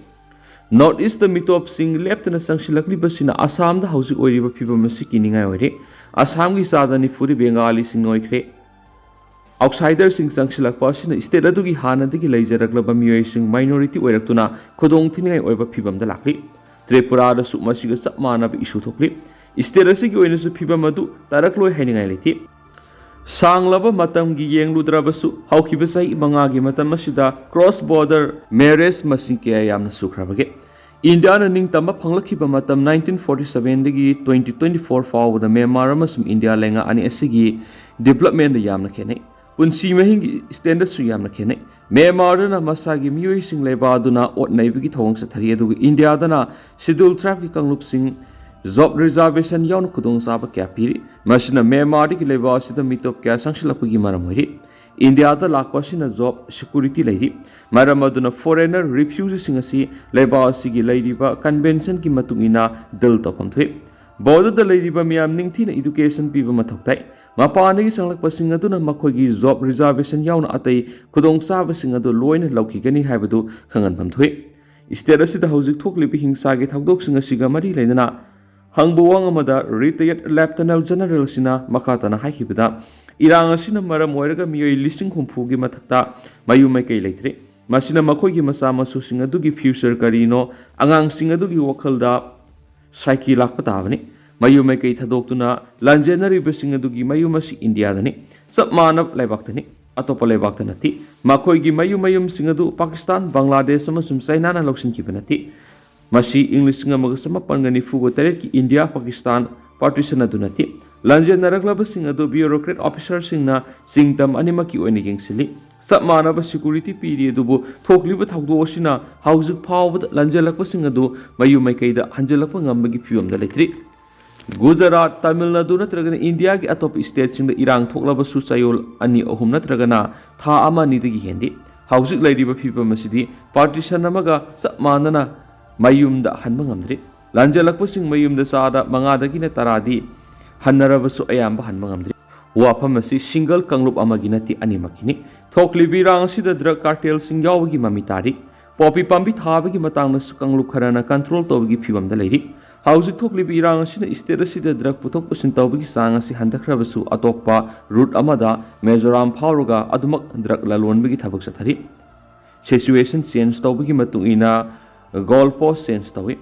North Eastꯇ ꯃꯤꯇꯣꯞꯁꯤꯡ ꯂꯦꯞꯇꯅ ꯆꯪꯁꯤꯜꯂꯛꯂꯤꯕꯁꯤꯅ ꯑꯁꯥꯝꯗ ꯍꯧꯖꯤꯛ ꯑꯣꯏꯔꯤꯕ ꯐꯤꯕꯝ ꯑꯁꯤ ꯀꯤꯅꯤꯡꯉꯥꯏ ꯑꯣꯏꯔꯦ꯫ ꯑꯁꯥꯝꯒꯤ ꯆꯥꯗ ꯅꯤꯐꯨꯗꯤ ꯕꯦꯡꯒꯥꯂꯤꯁꯤꯡꯅ ꯑꯣꯏꯈ꯭ꯔꯦ꯫ Outsiderꯁꯤꯡ ꯆꯪꯁꯤꯜꯂꯛꯄ ꯑꯁꯤꯅ state ꯑꯗꯨꯒꯤ ꯍꯥꯟꯅꯗꯒꯤ ꯂꯩꯖꯔꯛꯂꯕ ꯃꯤꯑꯣꯏꯁꯤꯡ minority ꯑꯣꯏꯔꯛꯇꯨꯅ ꯈꯨꯗꯣꯡ ꯊꯤꯅꯤꯡꯉꯥꯏ ꯑꯣꯏꯕ ꯐꯤꯕꯝꯗ ꯂꯥꯛꯂꯤ꯫ ꯇ꯭ꯔꯤꯄꯨꯔꯥꯗꯁꯨ ꯃꯁꯤꯒ ꯆꯞ ꯃꯥꯟꯅꯕ issue ꯊꯣꯛꯂꯤ꯫ State ꯑꯁꯤꯒꯤ ꯑꯣꯏꯅꯁꯨ ꯐꯤꯕꯝ ꯑꯗꯨ ꯇꯥꯔꯛꯂꯣꯏ ꯍꯥꯏꯅꯤꯡꯉꯥꯏ ꯂꯩꯇꯦ꯫ ꯁꯥꯡꯂꯕ ꯃꯇꯝꯒꯤ ꯌꯦꯡꯂꯨꯗ꯭ꯔꯕꯁꯨ, ꯍꯧꯈꯤꯕ ꯆꯍꯤ ꯃꯉꯥꯒꯤ ꯃꯇꯝ ꯑꯁꯤꯗ cross border marriage ꯃꯁꯤꯡ ꯀꯌꯥ ꯌꯥꯝꯅ ꯁꯨꯈ꯭ꯔꯕꯒꯦ? ꯏꯟꯗꯤꯌꯥꯅ ꯅꯤꯡꯇꯝꯕ ꯐꯪꯂꯛꯈꯤꯕ ꯃꯇꯝ nineteen forty sevenꯗꯒꯤ twenty twenty four ꯐꯥꯎꯕꯗ ꯃ꯭ꯌꯥꯟꯃꯥꯔ ꯑꯃꯁꯨꯡ ꯏꯟꯗꯤꯌꯥ ꯂꯩꯉꯥꯛ ꯑꯅꯤ ꯑꯁꯤꯒꯤ developmentꯗ ꯌꯥꯝꯅ ꯈꯦꯠꯅꯩ꯫ ꯄꯨꯟꯁꯤ ꯃꯍꯤꯡꯒꯤ standardꯁꯨ ꯌꯥꯝꯅ ꯈꯦꯠꯅꯩ꯫ ꯃ꯭ꯌꯥꯟꯃꯥꯔꯗꯅ ꯃꯁꯥꯒꯤ ꯃꯤꯑꯣꯏꯁꯤꯡ ꯂꯩꯕꯥꯛ ꯑꯗꯨꯅ ꯑꯣꯠ ꯅꯩꯕꯒꯤ ꯊꯧꯑꯣꯡ ꯆꯠꯊꯔꯤ, ꯑꯗꯨꯒ ꯏꯟꯗꯤꯌꯥꯗꯅ Scheduled Tribeꯀꯤ ꯀꯥꯡꯂꯨꯞꯁꯤꯡ job reservation ꯌꯥꯎꯅ ꯈꯨꯗꯣꯡꯆꯥꯕ ꯀꯌꯥ ꯄꯤꯔꯤ꯫ ꯃꯁꯤꯅ ꯃ꯭ꯌꯥꯟꯃꯥꯔꯗꯒꯤ ꯂꯩꯕꯥꯛ ꯑꯁꯤꯗ ꯃꯤꯇꯣꯞ ꯀꯌꯥ ꯆꯪꯁꯤꯜꯂꯛꯄꯒꯤ ꯃꯔꯝ ꯑꯣꯏꯔꯤ꯫ ꯏꯟꯗꯤꯌꯥꯗ ꯂꯥꯛꯄ ꯑꯁꯤꯅ job security ꯂꯩꯔꯤ꯫ ꯃꯔꯝ ꯑꯗꯨꯅ foreigner refugeeꯁꯤꯡ ꯑꯁꯤ ꯂꯩꯕꯥꯛ ꯑꯁꯤꯒꯤ ꯂꯩꯔꯤꯕ conventionꯒꯤ ꯃꯇꯨꯡ ꯏꯟꯅ deal ꯇꯧꯐꯝ ꯊꯣꯛꯏ꯫ Borderꯗ ꯂꯩꯔꯤꯕ ꯃꯤꯌꯥꯝ ꯅꯤꯡꯊꯤꯅ education ꯄꯤꯕ ꯃꯊꯧ ꯇꯥꯏ꯫ ꯃꯄꯥꯟꯗꯒꯤ ꯆꯪꯂꯛꯄꯁꯤꯡ ꯑꯗꯨꯅ ꯃꯈꯣꯏꯒꯤ job reservation ꯌꯥꯎꯅ ꯑꯇꯩ ꯈꯨꯗꯣꯡꯆꯥꯕꯁꯤꯡ ꯑꯗꯨ ꯂꯣꯏꯅ ꯂꯧꯈꯤꯒꯅꯤ ꯍꯥꯏꯕꯗꯨ ꯈꯪꯍꯟꯐꯝ ꯊꯣꯛꯏ꯫ State ꯑꯁꯤꯗ ꯍꯧꯖꯤꯛ ꯊꯣꯛꯂꯤꯕ ꯍꯤꯡꯁꯥꯒꯤ ꯊꯧꯗꯣꯛꯁꯤꯡ ꯑꯁꯤꯒ ꯃꯔꯤ ꯂꯩꯅꯅ ꯍꯪꯕ ꯋꯥꯍꯪ ꯑꯃꯗ retired Lieutenant Generalꯁꯤꯅ ꯃꯈꯥ ꯇꯥꯅ ꯍꯥꯏꯈꯤꯕꯗ, ꯏꯔꯥꯡ ꯑꯁꯤꯅ ꯃꯔꯝ ꯑꯣꯏꯔꯒ ꯃꯤꯑꯣꯏ ꯂꯤꯁꯤꯡ ꯍꯨꯝꯐꯨꯒꯤ ꯃꯊꯛꯇ ꯃꯌꯨꯝ ꯃꯩꯀꯩ ꯂꯩꯇ꯭ꯔꯦ꯫ ꯃꯁꯤꯅ ꯃꯈꯣꯏꯒꯤ ꯃꯆꯥ ꯃꯁꯨꯁꯤꯡ ꯑꯗꯨꯒꯤ future ꯀꯔꯤꯅꯣ, ꯑꯉꯥꯡꯁꯤꯡ ꯑꯗꯨꯒꯤ ꯋꯥꯈꯜꯗ psyche ꯂꯥꯛꯄ ꯇꯥꯕꯅꯤ꯫ ꯃꯌꯨꯝ ꯃꯩꯀꯩ ꯊꯥꯗꯣꯛꯇꯨꯅ ꯂꯥꯟꯖꯦꯟꯅꯔꯤꯕꯁꯤꯡ ꯑꯗꯨꯒꯤ ꯃꯌꯨꯝ ꯑꯁꯤ ꯏꯟꯗꯤꯌꯥꯗꯅꯤ, ꯆꯞ ꯃꯥꯟꯅꯕ ꯂꯩꯕꯥꯛꯇꯅꯤ, ꯑꯇꯣꯞꯄ ꯂꯩꯕꯥꯛꯇ ꯅꯠꯇꯦ꯫ ꯃꯈꯣꯏꯒꯤ ꯃꯌꯨꯝ ꯃꯌꯨꯝꯁꯤꯡ ꯑꯗꯨ ꯄꯥꯀꯤꯁꯇꯥꯟ, ꯕꯪꯒ꯭ꯂꯥꯗꯦꯁ ꯑꯃꯁꯨꯡ ꯆꯥꯏꯅꯥꯅ ꯂꯧꯁꯤꯟꯈꯤꯕ ꯅꯠꯇꯦ꯫ ꯃꯁꯤ ꯏꯪ ꯂꯤꯁꯤꯡ ꯑꯃꯒ ꯆꯃꯥꯄꯟꯒ ꯅꯤꯐꯨꯒ ꯇꯔꯦꯠꯀꯤ ꯏꯟꯗꯤꯌꯥ ꯄꯥꯀꯤꯁꯇꯥꯟ partition ꯑꯗꯨ ꯅꯠꯇꯦ꯫ ꯂꯥꯟꯖꯦꯟꯅꯔꯛꯂꯕꯁꯤꯡ ꯑꯗꯨ bureaucrat officerꯁꯤꯡꯅ ꯆꯤꯡꯗꯝ ꯑꯅꯤꯃꯛꯀꯤ ꯑꯣꯏꯅ ꯌꯦꯡꯁꯤꯜꯂꯤ꯫ ꯆꯞ ꯃꯥꯟꯅꯕ security ꯄꯤꯔꯤ, ꯑꯗꯨꯕꯨ ꯊꯣꯛꯂꯤꯕ ꯊꯧꯗꯣꯛ ꯑꯁꯤꯅ ꯍꯧꯖꯤꯛ ꯐꯥꯎꯕꯗ ꯂꯥꯟꯖꯦꯜꯂꯛꯄꯁꯤꯡ ꯑꯗꯨ ꯃꯌꯨꯝ ꯃꯥꯏꯀꯩꯗ ꯍꯟꯖꯤꯜꯂꯛꯄ ꯉꯝꯕꯒꯤ ꯐꯤꯕꯝꯗ ꯂꯩꯇ꯭ꯔꯤ꯫ ꯒꯨꯖꯔꯥꯠ, ꯇꯥꯃꯤꯜ ꯅꯥꯗꯨ ꯅꯠꯇ꯭ꯔꯒꯅ ꯏꯟꯗꯤꯌꯥꯒꯤ ꯑꯇꯣꯞꯄ ꯁ꯭ꯇꯦꯠꯁꯤꯡꯗ ꯏꯔꯥꯡ ꯊꯣꯛꯂꯕꯁꯨ ꯆꯌꯣꯜ ꯑꯅꯤ ꯑꯍꯨꯝ ꯅꯠꯇ꯭ꯔꯒꯅ ꯊꯥ ꯑꯃ ꯑꯅꯤꯗꯒꯤ ꯍꯦꯟꯗꯦ꯫ ꯍꯧꯖꯤꯛ ꯂꯩꯔꯤꯕ ꯐꯤꯕꯝ ꯑꯁꯤꯗꯤ ꯄꯥꯔꯇꯤꯁꯟ ꯑꯃꯒ ꯆꯞ ꯃꯥꯟꯅꯅ ꯃꯌꯨꯝꯗ ꯍꯟꯕ ꯉꯝꯗ꯭ꯔꯤ꯫ ꯂꯥꯟꯖꯦꯜꯂꯛꯄꯁꯤꯡ ꯃꯌꯨꯝꯗ ꯆꯥꯗ ꯃꯉꯥꯗꯒꯤꯅ ꯇꯔꯥꯗꯤ ꯍꯟꯅꯔꯕꯁꯨ ꯑꯌꯥꯝꯕ ꯍꯟꯕ ꯉꯝꯗ꯭ꯔꯤ꯫ ꯋꯥꯐꯝ ꯑꯁꯤ ꯁꯤꯡꯒꯜ ꯀꯥꯡꯂꯨꯞ ꯑꯃꯒꯤ ꯅꯠꯇꯦ, ꯑꯅꯤꯃꯛꯀꯤꯅꯤ꯫ ꯊꯣꯛꯂꯤꯕ ꯏꯔꯥꯡ ꯑꯁꯤꯗ ꯗ꯭ꯔꯒ ꯀꯥꯔꯇꯦꯜꯁꯤꯡ ꯌꯥꯎꯕꯒꯤ ꯃꯃꯤ ꯇꯥꯔꯤ꯫ ꯄꯣꯄꯤ ꯄꯥꯝꯕꯤ ꯊꯥꯕꯒꯤ ꯃꯇꯥꯡꯗꯁꯨ ꯀꯥꯡꯂꯨꯞ ꯈꯔꯅ ꯀꯟꯇ꯭ꯔꯣꯜ ꯇꯧꯕꯒꯤ ꯐꯤꯕꯝꯗ ꯂꯩꯔꯤ꯫ ꯍꯧꯖꯤꯛ ꯊꯣꯛꯂꯤꯕ ꯏꯔꯥꯡ ꯑꯁꯤꯅ ꯁ꯭ꯇꯦꯠ ꯑꯁꯤꯗ ꯗ꯭ꯔꯒ ꯄꯨꯊꯣꯛ ꯄꯨꯁꯤꯟ ꯇꯧꯕꯒꯤ ꯆꯥꯡ ꯑꯁꯤ ꯍꯟꯊꯈ꯭ꯔꯕꯁꯨ, ꯑꯇꯣꯞꯄ ꯔꯨꯠ ꯑꯃꯗ ꯃꯤꯖꯣꯔꯥꯝ ꯐꯥꯎꯔꯒ ꯑꯗꯨꯃꯛ ꯗ꯭ꯔꯒ ꯂꯂꯣꯟꯕꯒꯤ ꯊꯕꯛ ꯆꯠꯊꯔꯤ꯫ ꯁꯤꯆꯨꯋꯦꯁꯟ ꯆꯦꯟꯖ ꯇꯧꯕꯒꯤ ꯃꯇꯨꯡ ꯏꯟꯅ ꯒꯣꯜ ꯄꯣꯁ ꯆꯦꯟꯖ ꯇꯧꯏ꯫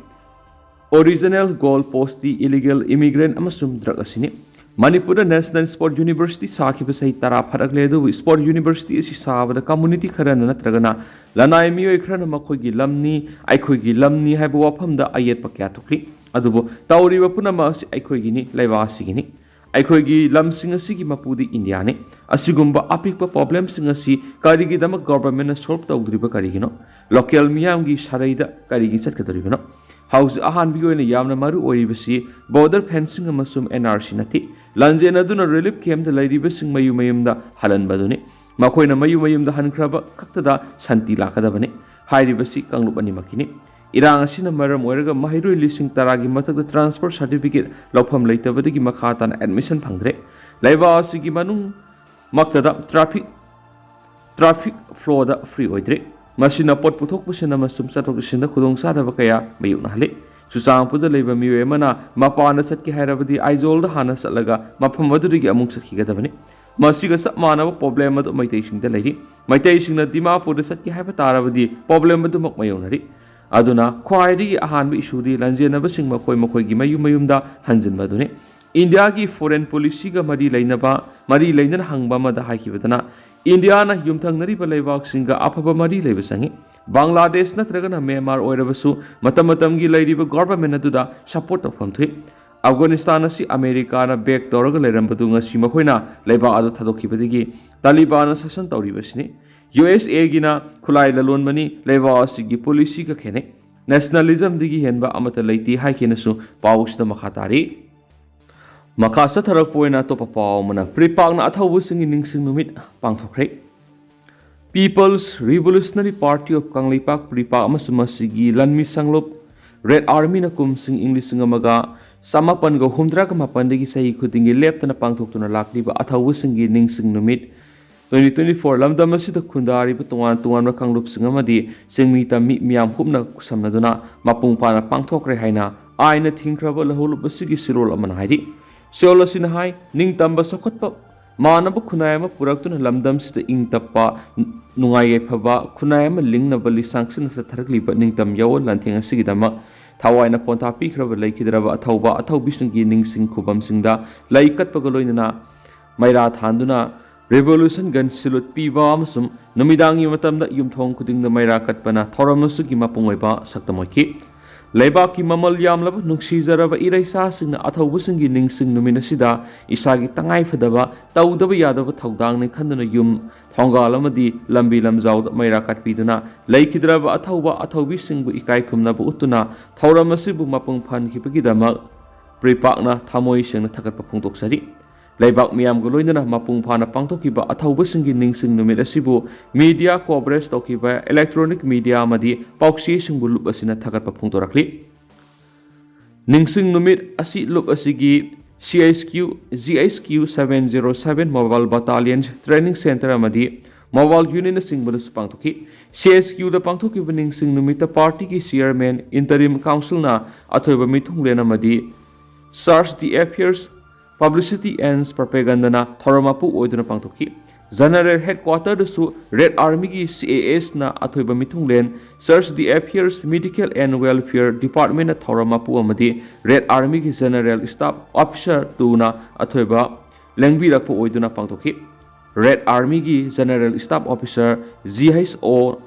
ꯑꯣꯔꯤꯖꯤꯅꯦꯜ ꯒꯣꯜ ꯄꯣꯁꯇꯤ ꯏꯂꯤꯒꯦꯜ ꯏꯃꯤꯒ꯭ꯔꯦꯟ ꯑꯃꯁꯨꯡ ꯗ꯭ꯔꯒ ꯑꯁꯤꯅꯤ꯫ ꯃꯅꯤꯄꯨꯔꯗ ꯅꯦꯁꯅꯦꯜ ꯁ꯭ꯄꯣꯔꯠ ꯌꯨꯅꯤꯚꯔꯁꯤꯇꯤ ꯁꯥꯈꯤꯕ ꯆꯍꯤ ꯇꯔꯥ ꯐꯥꯔꯛꯂꯦ, ꯑꯗꯨꯕꯨ ꯁ꯭ꯄꯣꯔꯠ ꯌꯨꯅꯤꯚꯔꯁꯤꯇꯤ ꯑꯁꯤ ꯁꯥꯕꯗ ꯀꯝꯃꯨꯅꯤꯇꯤ ꯈꯔꯅ ꯅꯠꯇ꯭ꯔꯒꯅ ꯂꯅꯥꯏ ꯃꯤꯑꯣꯏ ꯈꯔꯅ ꯃꯈꯣꯏꯒꯤ ꯂꯝꯅꯤ, ꯑꯩꯈꯣꯏꯒꯤ ꯂꯝꯅꯤ ꯍꯥꯏꯕ ꯋꯥꯐꯝꯗ ꯑꯌꯦꯠꯄ ꯀꯌꯥ ꯊꯣꯛꯂꯤ꯫ ꯑꯗꯨꯕꯨ ꯇꯧꯔꯤꯕ ꯄꯨꯝꯅꯃꯛ ꯑꯁꯤ ꯑꯩꯈꯣꯏꯒꯤꯅꯤ, ꯂꯩꯕꯥꯛ ꯑꯁꯤꯒꯤꯅꯤ꯫ ꯑꯩꯈꯣꯏꯒꯤ ꯂꯝꯁꯤꯡ ꯑꯁꯤꯒꯤ ꯃꯄꯨꯗꯤ ꯏꯟꯗꯤꯌꯥꯅꯤ꯫ ꯑꯁꯤꯒꯨꯝꯕ ꯑꯄꯤꯛꯄ ꯄ꯭ꯔꯣꯕ꯭ꯂꯦꯝꯁꯤꯡ ꯑꯁꯤ ꯀꯔꯤꯒꯤꯗꯃꯛ ꯒꯣꯚꯔꯟꯃꯦꯟꯠꯅ ꯁꯣꯜꯕ ꯇꯧꯗ꯭ꯔꯤꯕ ꯀꯔꯤꯒꯤꯅꯣ? ꯂꯣꯀꯦꯜ ꯃꯤꯌꯥꯝꯒꯤ ꯁꯔꯩꯗ ꯀꯔꯤꯒꯤ ꯆꯠꯀꯗꯧꯔꯤꯕꯅꯣ? ꯍꯧꯖꯤꯛ ꯑꯍꯥꯟꯕꯒꯤ ꯑꯣꯏꯅ ꯌꯥꯝꯅ ꯃꯔꯨ ꯑꯣꯏꯔꯤꯕꯁꯤ ꯕꯣꯔꯗꯔ ꯐꯦꯟꯁꯤꯡ ꯑꯃꯁꯨꯡ ꯑꯦꯟ ꯑꯥꯔ ꯁꯤ ꯅꯠꯇꯦ꯫ ꯂꯥꯟꯖꯦꯟꯅꯗꯨꯅ ꯔꯤꯂꯤꯐ ꯀꯦꯝꯞꯇ ꯂꯩꯔꯤꯕꯁꯤꯡ ꯃꯌꯨꯝ ꯃꯌꯨꯝꯗ ꯍꯜꯍꯟꯕꯗꯨꯅꯤ꯫ ꯃꯈꯣꯏꯅ ꯃꯌꯨꯝ ꯃꯌꯨꯝꯗ ꯍꯟꯈ꯭ꯔꯕ ꯈꯛꯇꯗ ꯁꯥꯟꯇꯤ ꯂꯥꯛꯀꯗꯕꯅꯤ꯫ ꯍꯥꯏꯔꯤꯕꯁꯤ ꯀꯥꯡꯂꯨꯞ ꯑꯅꯤꯃꯛꯀꯤꯅꯤ꯫ ꯏꯔꯥꯡ ꯑꯁꯤꯅ ꯃꯔꯝ ꯑꯣꯏꯔꯒ ꯃꯍꯩꯔꯣꯏ ꯂꯤꯁꯤꯡ ꯇꯔꯥꯒꯤ ꯃꯊꯛꯇ ꯇ꯭ꯔꯥꯟꯁꯐꯔ ꯁꯥꯔꯇꯤꯐꯤꯀꯦꯠ ꯂꯧꯐꯝ ꯂꯩꯇꯕꯗꯒꯤ ꯃꯈꯥ ꯇꯥꯅ ꯑꯦꯗꯃꯤꯁꯟ ꯐꯪꯗ꯭ꯔꯦ꯫ ꯂꯩꯕꯥꯛ ꯑꯁꯤꯒꯤ ꯃꯅꯨꯡ ꯃꯛꯇꯗ ꯇ꯭ꯔꯥꯐꯤꯛ, ꯇ꯭ꯔꯥꯐꯤꯛ ꯐ꯭ꯂꯣꯗ ꯐ꯭ꯔꯤ ꯑꯣꯏꯗ꯭ꯔꯦ꯫ ꯃꯁꯤꯅ ꯄꯣꯠ ꯄꯨꯊꯣꯛ ꯄꯨꯁꯤꯟ ꯑꯃꯁꯨꯡ ꯆꯠꯊꯣꯛ ꯆꯠꯁꯤꯟꯗ ꯈꯨꯗꯣꯡꯆꯥꯗꯕ ꯀꯌꯥ ꯃꯥꯌꯣꯛꯅꯍꯜꯂꯤ꯫ ꯆꯨꯔꯆꯥꯟꯄꯨꯔꯗ ꯂꯩꯕ ꯃꯤꯑꯣꯏ ꯑꯃꯅ ꯃꯄꯥꯟꯗ ꯆꯠꯀꯦ ꯍꯥꯏꯔꯕꯗꯤ ꯑꯥꯏꯖꯣꯜꯗ ꯍꯥꯟꯅ ꯆꯠꯂꯒ ꯃꯐꯝ ꯑꯗꯨꯗꯒꯤ ꯑꯃꯨꯛ ꯆꯠꯈꯤꯒꯗꯕꯅꯤ꯫ ꯃꯁꯤꯒ ꯆꯞ ꯃꯥꯟꯅꯕ ꯄ꯭ꯔꯣꯕ꯭ꯂꯦꯝ ꯑꯗꯨ ꯃꯩꯇꯩꯁꯤꯡꯗ ꯂꯩꯔꯤ꯫ ꯃꯩꯇꯩꯁꯤꯡꯅ ꯗꯤꯃꯥꯄꯨꯔꯗ ꯆꯠꯀꯦ ꯍꯥꯏꯕ ꯇꯥꯔꯕꯗꯤ ꯄ꯭ꯔꯣꯕ꯭ꯂꯦꯝ ꯑꯗꯨꯃꯛ ꯃꯥꯌꯣꯛꯅꯔꯤ꯫ ꯑꯗꯨꯅ ꯈ꯭ꯋꯥꯏꯗꯒꯤ ꯑꯍꯥꯟꯕ ꯏꯁꯨꯗꯤ ꯂꯥꯟꯖꯦꯟꯅꯕꯁꯤꯡ ꯃꯈꯣꯏ ꯃꯈꯣꯏꯒꯤ ꯃꯌꯨꯝ ꯃꯌꯨꯝꯗ ꯍꯟꯖꯤꯟꯕꯗꯨꯅꯤ꯫ ꯏꯟꯗꯤꯌꯥꯒꯤ ꯐꯣꯔꯦꯟ ꯄꯣꯂꯤꯁꯤꯒ ꯃꯔꯤ ꯂꯩꯅꯕ, ꯃꯔꯤ ꯂꯩꯅꯅ ꯍꯪꯕ ꯑꯃꯗ ꯍꯥꯏꯈꯤꯕꯗꯅ, ꯏꯟꯗꯤꯌꯥꯅ ꯌꯨꯝꯊꯪꯅꯔꯤꯕ ꯂꯩꯕꯥꯛꯁꯤꯡꯒ ꯑꯐꯕ ꯃꯔꯤ ꯂꯩꯕ ꯆꯪꯏ꯫ ꯕꯪꯒ꯭ꯂꯥꯗꯦꯁ ꯅꯠꯇ꯭ꯔꯒꯅ ꯃ꯭ꯌꯥꯟꯃꯥꯔ ꯑꯣꯏꯔꯕꯁꯨ ꯃꯇꯝ ꯃꯇꯝꯒꯤ ꯂꯩꯔꯤꯕ ꯒꯣꯚꯔꯟꯃꯦꯟꯠ ꯑꯗꯨꯗ ꯁꯄꯣꯔꯠ ꯇꯧꯐꯝ ꯊꯣꯛꯏ꯫ ꯑꯐꯒꯥꯅꯤꯁꯇꯥꯟ ꯑꯁꯤ ꯑꯃꯦꯔꯤꯀꯥꯅ ꯕꯦꯛ ꯇꯧꯔꯒ ꯂꯩꯔꯝꯕꯗꯨ ꯉꯁꯤ ꯃꯈꯣꯏꯅ ꯂꯩꯕꯥꯛ ꯑꯗꯨ ꯊꯥꯗꯣꯛꯈꯤꯕꯗꯒꯤ ꯇꯥꯂꯤꯕꯥꯟꯅ ꯁꯥꯁꯟ ꯇꯧꯔꯤꯕꯁꯤꯅꯤ꯫ ꯌꯨ ꯑꯦꯁ ꯑꯦꯒꯤꯅ ꯈꯨꯠꯂꯥꯏ ꯂꯂꯣꯟꯕꯅꯤ, ꯂꯩꯕꯥꯛ ꯑꯁꯤꯒꯤ ꯄꯣꯂꯤꯁꯤꯒ ꯈꯦꯠꯅꯩ꯫ ꯅꯦꯁꯅꯦꯂꯤꯖꯝꯗꯒꯤ ꯍꯦꯟꯕ ꯑꯃꯠꯇ ꯂꯩꯇꯦ ꯍꯥꯏꯈꯤꯅꯁꯨ ꯄꯥꯎꯁꯤꯗ ꯃꯈꯥ ꯇꯥꯔꯤ꯫ ꯃꯈꯥ ꯆꯠꯊꯔꯛꯄ ꯑꯣꯏꯅ ꯑꯇꯣꯞꯄ ꯄꯥꯎ ꯑꯃꯅ, ꯄ꯭ꯔꯤꯄꯥꯛꯅ ꯑꯊꯧꯕꯁꯤꯡꯒꯤ ꯅꯤꯡꯁꯤꯡ ꯅꯨꯃꯤꯠ ꯄꯥꯡꯊꯣꯛꯈ꯭ꯔꯦ꯫ People's Revolutionary Party of Kangleipak, ꯄ꯭ꯔꯤꯄꯥꯛ, ꯑꯃꯁꯨꯡ ꯃꯁꯤꯒꯤ ꯂꯟꯃꯤ ꯁꯪꯂꯨꯞ ꯔꯦꯗ ꯑꯥꯔꯃꯤꯅ ꯀꯨꯝꯁꯤꯡ ꯏꯪ ꯂꯤꯁꯤꯡ ꯑꯃꯒ ꯆꯃꯥꯄꯟꯒ ꯍꯨꯝꯗ꯭ꯔꯥꯒ ꯃꯥꯄꯟꯗꯒꯤ ꯆꯍꯤ ꯈꯨꯗꯤꯡꯒꯤ ꯂꯦꯞꯇꯅ ꯄꯥꯡꯊꯣꯛꯇꯨꯅ ꯂꯥꯛꯂꯤꯕ ꯑꯊꯧꯕꯁꯤꯡꯒꯤ ꯅꯤꯡꯁꯤꯡ ꯅꯨꯃꯤꯠ twenty twenty-four ꯂꯝꯗꯝ ꯑꯁꯤꯗ ꯈꯨꯟꯗꯥꯔꯤꯕ ꯇꯣꯉꯥꯟ ꯇꯣꯉꯥꯟꯕ ꯀꯥꯡꯂꯨꯞꯁꯤꯡ ꯑꯃꯗꯤ ꯆꯤꯡꯃꯤ ꯇꯝꯃꯤ ꯃꯤꯌꯥꯝ ꯍꯨꯞꯅ ꯈꯨꯠꯁꯝꯅꯗꯨꯅ ꯃꯄꯨꯡ ꯐꯥꯅ ꯄꯥꯡꯊꯣꯛꯈ꯭ꯔꯦ ꯍꯥꯏꯅ ꯑꯥꯏꯟꯅ ꯊꯤꯡꯈ꯭ꯔꯕ ꯂꯧꯍꯧꯂꯨꯞ ꯑꯁꯤꯒꯤ ꯁꯤꯔꯣꯜ ꯑꯃꯅ ꯍꯥꯏꯔꯤ꯫ ꯁꯤꯔꯣꯜ ꯑꯁꯤꯅ ꯍꯥꯏ, ꯅꯤꯡꯇꯝꯕ ꯆꯥꯎꯈꯠꯄ ꯃꯥꯟꯅꯕ ꯈꯨꯟꯅꯥꯏ ꯑꯃ ꯄꯨꯔꯛꯇꯨꯅ ꯂꯝꯗꯝꯁꯤꯗ ꯏꯪ ꯇꯞꯄ, ꯅꯨꯡꯉꯥꯏ ꯌꯥꯏꯐꯕ ꯈꯨꯟꯅꯥꯏ ꯑꯃ ꯂꯤꯡꯅꯕ ꯂꯤꯁꯥꯡꯁꯤꯟꯅ ꯆꯠꯊꯔꯛꯂꯤꯕ ꯅꯤꯡꯇꯝ ꯌꯥꯑꯣꯟ ꯂꯥꯟꯊꯦꯡ ꯑꯁꯤꯒꯤꯗꯃꯛ ꯊꯋꯥꯏꯅ ꯄꯣꯟꯊꯥ ꯄꯤꯈ꯭ꯔꯕ ꯂꯩꯈꯤꯗ꯭ꯔꯕ ꯑꯊꯧꯕ ꯑꯊꯧꯕꯤꯁꯤꯡꯒꯤ ꯅꯤꯡꯁꯤꯡ ꯈꯨꯕꯝꯁꯤꯡꯗ ꯂꯩ ꯀꯠꯄꯒ ꯂꯣꯏꯅꯅ ꯃꯩꯔꯥ ꯊꯥꯟꯗꯨꯅ revolution gun salute ꯄꯤꯕ ꯑꯃꯁꯨꯡ ꯅꯨꯃꯤꯗꯥꯡꯒꯤ ꯃꯇꯝꯗ ꯌꯨꯝꯊꯣꯡ ꯈꯨꯗꯤꯡꯗ ꯃꯩꯔꯥ ꯀꯠꯄꯅ ꯊꯧꯔꯝ ꯑꯁꯤꯒꯤ ꯃꯄꯨꯡ ꯑꯣꯏꯕ ꯁꯛꯇꯝ ꯑꯣꯏꯈꯤ꯫ ꯂꯩꯕꯥꯛꯀꯤ ꯃꯃꯜ ꯌꯥꯝꯂꯕ ꯅꯨꯡꯁꯤꯖꯔꯕ ꯏꯔꯩꯆꯥꯁꯤꯡꯅ ꯑꯊꯧꯕꯁꯤꯡꯒꯤ ꯅꯤꯡꯁꯤꯡ ꯅꯨꯃꯤꯠ ꯑꯁꯤꯗ ꯏꯁꯥꯒꯤ ꯇꯉꯥꯏꯐꯗꯕ ꯇꯧꯗꯕ ꯌꯥꯗꯕ ꯊꯧꯗꯥꯡꯅꯤ ꯈꯟꯗꯨꯅ ꯌꯨꯝ, ꯊꯣꯡꯒꯥꯜ ꯑꯃꯗꯤ ꯂꯝꯕꯤ ꯂꯝꯖꯥꯎꯗ ꯃꯩꯔꯥ ꯀꯠꯄꯤꯗꯨꯅ ꯂꯩꯈꯤꯗ꯭ꯔꯕ ꯑꯊꯧꯕ ꯑꯊꯧꯕꯤꯁꯤꯡꯕꯨ ꯏꯀꯥꯏ ꯈꯨꯝꯅꯕ ꯎꯠꯇꯨꯅ ꯊꯧꯔꯝ ꯑꯁꯤꯕꯨ ꯃꯄꯨꯡ ꯐꯥꯍꯟꯈꯤꯕꯒꯤꯗꯃꯛ ꯄ꯭ꯔꯤꯄꯥꯛꯅ ꯊꯃꯣꯏ ꯁꯦꯡꯅ ꯊꯥꯒꯠꯄ ꯐꯣꯡꯗꯣꯛꯆꯔꯤ꯫ ꯂꯩꯕꯥꯛ ꯃꯤꯌꯥꯝꯒ ꯂꯣꯏꯅꯅ ꯃꯄꯨꯡ ꯐꯥꯅ ꯄꯥꯡꯊꯣꯛꯈꯤꯕ ꯑꯊꯧꯕꯁꯤꯡꯒꯤ ꯅꯤꯡꯁꯤꯡ ꯅꯨꯃꯤꯠ ꯑꯁꯤꯕꯨ media coverage ꯇꯧꯈꯤꯕ electronic media ꯑꯃꯗꯤ ꯄꯥꯎꯆꯦꯁꯤꯡꯕꯨ ꯂꯨꯞ ꯑꯁꯤꯅ ꯊꯥꯒꯠꯄ ꯐꯣꯡꯗꯣꯔꯛꯂꯤ꯫ ꯅꯤꯡꯁꯤꯡ ꯅꯨꯃꯤꯠ ꯑꯁꯤ ꯂꯨꯞ ꯑꯁꯤꯒꯤ C H Q, G H Q seven zero seven Mobile Battalion Training Center ꯑꯃꯗꯤ Mobile Unit ꯑꯁꯤꯡꯕꯗꯁꯨ ꯄꯥꯡꯊꯣꯛꯈꯤ꯫ C H Q ꯗ ꯄꯥꯡꯊꯣꯛꯈꯤꯕ ꯅꯤꯡꯁꯤꯡ ꯅꯨꯃꯤꯠꯇ ꯄꯥꯔꯇꯤꯒꯤ chairman, interim council ꯅ ꯑꯊꯣꯏꯕ ꯃꯤꯊꯨꯡꯂꯦꯟ ꯑꯃꯗꯤ Charge d'Affaires, Publicity and Propaganda ꯅ ꯊꯧꯔꯝ ꯃꯄꯨ ꯑꯣꯏꯗꯨꯅ ꯄꯥꯡꯊꯣꯛꯈꯤ꯫ General Headquarter ꯗꯁꯨ Red Army ꯒꯤ C A S ꯅ ꯑꯊꯣꯏꯕ ꯃꯤꯊꯨꯡꯂꯦꯟ, Charge d'Affaires, Medical and Welfare Department ꯅ ꯊꯧꯔꯝ ꯃꯄꯨ ꯑꯃꯗꯤ Red Army ꯒꯤ General Staff Officer two ꯅ ꯑꯊꯣꯏꯕ ꯂꯦꯡꯕꯤꯔꯛꯄ ꯑꯣꯏꯗꯨꯅ ꯄꯥꯡꯊꯣꯛꯈꯤ꯫ Red Army ꯒꯤ General Staff Officer G H O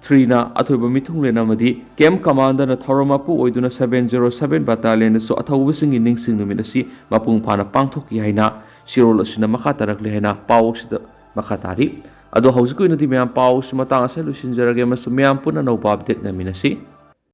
three ꯅ ꯑꯊꯣꯏꯕ ꯃꯤꯊꯨꯡꯂꯦꯟ ꯑꯃꯗꯤ Camp Commander ꯅ ꯊꯧꯔꯝ ꯃꯄꯨ ꯑꯣꯏꯗꯨꯅ seven zero seven Battalion ꯗꯁꯨ ꯑꯊꯧꯕꯁꯤꯡꯒꯤ ꯅꯤꯡꯁꯤꯡ ꯅꯨꯃꯤꯠ ꯑꯁꯤ ꯃꯄꯨꯡ ꯐꯥꯅ ꯄꯥꯡꯊꯣꯛꯈꯤ ꯍꯥꯏꯅ ꯁꯤꯔꯣꯜ ꯑꯁꯤꯅ ꯃꯈꯥ ꯇꯥꯔꯛꯂꯤ ꯍꯥꯏꯅ ꯄꯥꯎ ꯑꯁꯤꯗ ꯃꯈꯥ ꯇꯥꯔꯤ꯫ ꯑꯗꯣ ꯍꯧꯖꯤꯛꯀꯤ ꯑꯣꯏꯅꯗꯤ ꯃꯌꯥꯝ ꯄꯥꯎ ꯑꯁꯤ ꯃꯇꯥꯡ ꯑꯁꯤꯗ ꯂꯣꯏꯁꯤꯟꯖꯔꯒꯦ ꯑꯃꯁꯨꯡ ꯃꯌꯥꯝ ꯄꯨꯟꯅ ꯑꯅꯧꯕ update ꯉꯥꯏꯃꯤꯟꯅꯁꯤ꯫